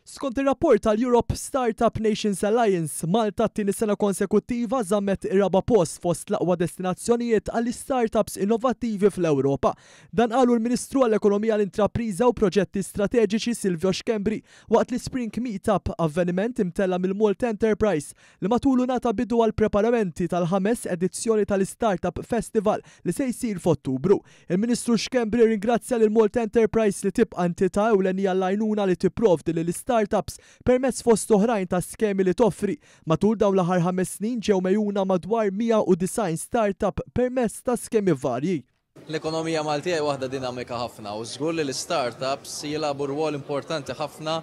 Skont ir-rapport tal-Europe Startup Nations Alliance, Malta t-tieni sena konsekuttiva żammet ir-raba' post fost l-aqwa destinazzjonijiet għall-istartups innovattivi fl-Ewropa. Dan qalu l-Ministru għall-Ekonomija l-Intrapriża u Proġetti Strateġiċi Silvio Schembri waqt l-Spring Meetup, avveniment imtella' mill-Malta Enterprise li matulu ngħata bidu għall-preparamenti tal-ħames edizzjoni tal-Istartup Festival li se jsir f'Ottubru. Il-Ministru Schembri rringrazzja lil Malta Enterprise li tibqa' entità ewlenija għall-għajnuna li tipprovdi lill-istartups permezz fost oħrajn ta' skemi li toffri. Matul dawn l-aħħar ħames snin ġew megħjuna madwar 190 startup permezz ta' skemi varji. L-ekonomija Maltija hi waħda dinamika ħafna u żgur li l-istartups jilagħbu rwol importanti ħafna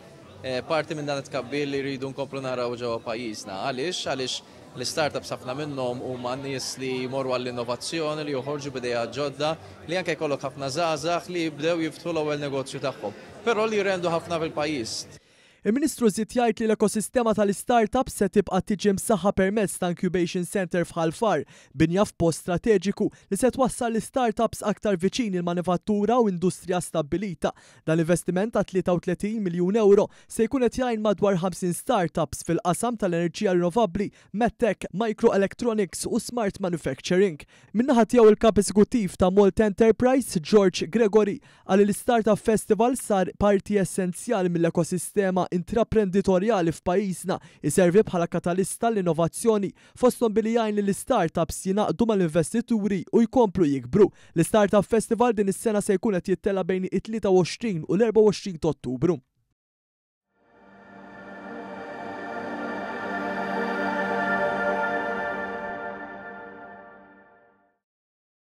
parti minn dan it-tkabbir li rridu nkomplu naraw ġewwa pajjiżna. Għaliex? Għaliex l-istartups ħafna minnhom huma nies li jmorru għall-innovazzjoni, li joħorġu b'ideat ġodda, li anke jkollok ħafna żgħażagħ li jibdew jiftħu l-ewwel negozju tagħhom, però li jrendu ħafna fil-pajjiż. Il-Ministru żied jgħid li l-ekosistema tal-istartups se tibqa' tiġi msaħħa permezz ta' incubation centre f'Ħal Far, binja f'post strateġiku li se twassal l-istartups aktar viċin il-manifattura u industrija stabbilita. Dan l-investiment ta' 33 miljun ewro se jkun qed jgħin madwar 50 startups fil-qasam tal-enerġija rinnovabbli, medtech, microelectronics u smart manufacturing. Min-naħa tiegħu il-Kap Eżekuttiv ta' Malta Enterprise, George Gregory, Qal li l-Istartup Festival sar parti essenzjali mill-ekosistema intraprenditorjali f'pajjiżna, iservi bħala katalista għall-innovazzjoni, fosthom billi jgħin lill-istartups jingħaqdu mal-investituri u jkomplu jikbru. L-Istartup Festival din is-sena se jkun qed jittella' bejn it-23 u l-24 t'Ottubru.